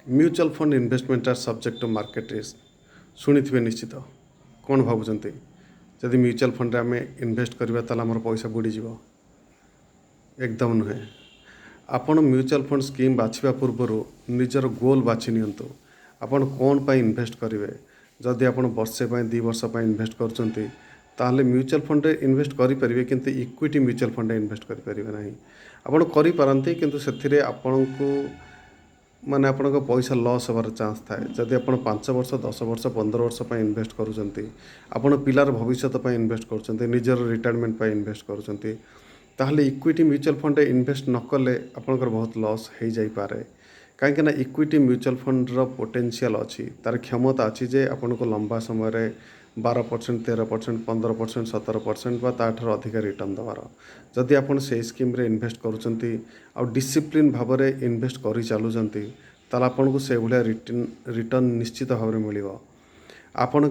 Mutual fund investment are subject to market risk. ଶୁଣିଥିବେ ନିଶ୍ଚିତ। କ'ଣ ଭାବୁଛନ୍ତି? ଯଦି ମ୍ୟୁଚୁଆଲ୍ ଫଣ୍ଡରେ ଆମେ ଇନଭେଷ୍ଟ କରିବା, ତାହେଲେ ଆମର ପଇସା ବୁଡ଼ିଯିବ? ଏକଦମ ନୁହେଁ। ଆପଣ ମ୍ୟୁଚୁଆଲ୍ ଫଣ୍ଡ ସ୍କିମ୍ ବାଛିବା ପୂର୍ବରୁ ନିଜର ଗୋଲ୍ ବାଛି ନିଅନ୍ତୁ। ଆପଣ କ'ଣ ପାଇଁ ଇନଭେଷ୍ଟ କରିବେ? ଯଦି ଆପଣ ବର୍ଷେ ପାଇଁ, 2 ବର୍ଷ ପାଇଁ ଇନଭେଷ୍ଟ କରୁଛନ୍ତି, ତାହେଲେ ମ୍ୟୁଚୁଆଲ୍ ଫଣ୍ଡରେ ଇନଭେଷ୍ଟ କରିପାରିବେ, କିନ୍ତୁ ଇକ୍ୱିଟି ମ୍ୟୁଚୁଆଲ୍ ଫଣ୍ଡରେ ଇନଭେଷ୍ଟ କରିପାରିବେ ନାହିଁ। ଆପଣ କରିପାରନ୍ତି, କିନ୍ତୁ ସେଥିରେ ଆପଣଙ୍କୁ ମାନେ ଆପଣଙ୍କ ପଇସା ଲସ୍ ହେବାର ଚାନ୍ସ ଥାଏ। ଯଦି ଆପଣ 5 ବର୍ଷ, 10 ବର୍ଷ, 15 ବର୍ଷ ପାଇଁ ଇନଭେଷ୍ଟ କରୁଛନ୍ତି, ଆପଣ ପିଲାର ଭବିଷ୍ୟତ ପାଇଁ ଇନଭେଷ୍ଟ କରୁଛନ୍ତି, ନିଜର ରିଟାୟାରମେଣ୍ଟ ପାଇଁ ଇନଭେଷ୍ଟ କରୁଛନ୍ତି, ତାହେଲେ ଇକ୍ୱିଟି ମ୍ୟୁଚୁଆଲ୍ ଫଣ୍ଡରେ ଇନଭେଷ୍ଟ ନ କଲେ ଆପଣଙ୍କର ବହୁତ ଲସ୍ ହେଇଯାଇପାରେ। କାହିଁକିନା ଇକ୍ୱିଟି ମ୍ୟୁଚୁଆଲ୍ ଫଣ୍ଡର ପୋଟେନ୍ସିଆଲ୍ ଅଛି, ତା'ର କ୍ଷମତା ଅଛି ଯେ ଆପଣଙ୍କୁ ଲମ୍ବା ସମୟରେ 12%, 13%, 15%, 17% ବା ତା'ଠାରୁ ଅଧିକା ରିଟର୍ଣ୍ଣ ଦେବାର। ଯଦି ଆପଣ ସେଇ ସ୍କିମ୍ରେ ଇନଭେଷ୍ଟ କରୁଛନ୍ତି ଆଉ ଡିସିପ୍ଲିନ୍ ଭାବରେ ଇନଭେଷ୍ଟ କରି ଚାଲୁଛନ୍ତି, ତାହେଲେ ଆପଣଙ୍କୁ ସେଇଭଳିଆ ରିଟର୍ଣ୍ଣ ନିଶ୍ଚିତ ଭାବରେ ମିଳିବ। ଆପଣ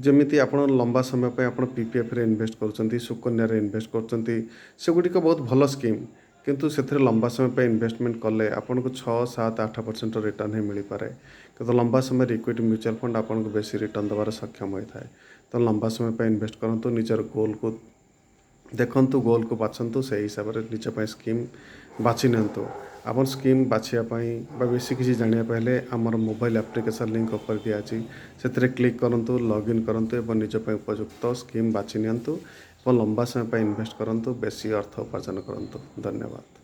ଯେମିତି ଆପଣ ଲମ୍ବା ସମୟ ପାଇଁ ଆପଣ ପିପିଏଫ୍ରେ ଇନଭେଷ୍ଟ କରୁଛନ୍ତି, ସୁକନ୍ୟାରେ ଇନଭେଷ୍ଟ କରୁଛନ୍ତି, ସେଗୁଡ଼ିକ ବହୁତ ଭଲ ସ୍କିମ୍। କିନ୍ତୁ ସେଥିରେ ଲମ୍ବା ସମୟ ପାଇଁ ଇନଭେଷ୍ଟମେଣ୍ଟ କଲେ ଆପଣଙ୍କୁ 6, 7, 8%ର ରିଟର୍ଣ୍ଣ ହିଁ ମିଳିପାରେ। କିନ୍ତୁ ଲମ୍ବା ସମୟରେ ଇକ୍ୱିଟି ମ୍ୟୁଚୁଆଲ୍ ଫଣ୍ଡ ଆପଣଙ୍କୁ ବେଶୀ ରିଟର୍ଣ୍ଣ ଦେବାରେ ସକ୍ଷମ ହୋଇଥାଏ। ତ ଲମ୍ବା ସମୟ ପାଇଁ ଇନଭେଷ୍ଟ କରନ୍ତୁ। ନିଜର ଗୋଲ୍କୁ ଦେଖନ୍ତୁ, ଗୋଲ୍କୁ ବାଛନ୍ତୁ, ସେଇ ହିସାବରେ ନିଜ ପାଇଁ ସ୍କିମ୍ ବାଛି ନିଅନ୍ତୁ। ଆପଣ ସ୍କିମ୍ ବାଛିବା ପାଇଁ ବା ବେଶୀ କିଛି ଜାଣିବା ପାଇଁ ହେଲେ ଆମର ମୋବାଇଲ୍ ଆପ୍ଲିକେସନ୍ ଲିଙ୍କ୍ ଉପରେ ଦିଆଅଛି। ସେଥିରେ କ୍ଲିକ୍ କରନ୍ତୁ, ଲଗ୍ଇନ୍ କରନ୍ତୁ ଏବଂ ନିଜ ପାଇଁ ଉପଯୁକ୍ତ ସ୍କିମ୍ ବାଛି ନିଅନ୍ତୁ ଏବଂ ଲମ୍ବା ସମୟ ପାଇଁ ଇନଭେଷ୍ଟ କରନ୍ତୁ, ବେଶୀ ଅର୍ଥ ଉପାର୍ଜନ କରନ୍ତୁ। ଧନ୍ୟବାଦ।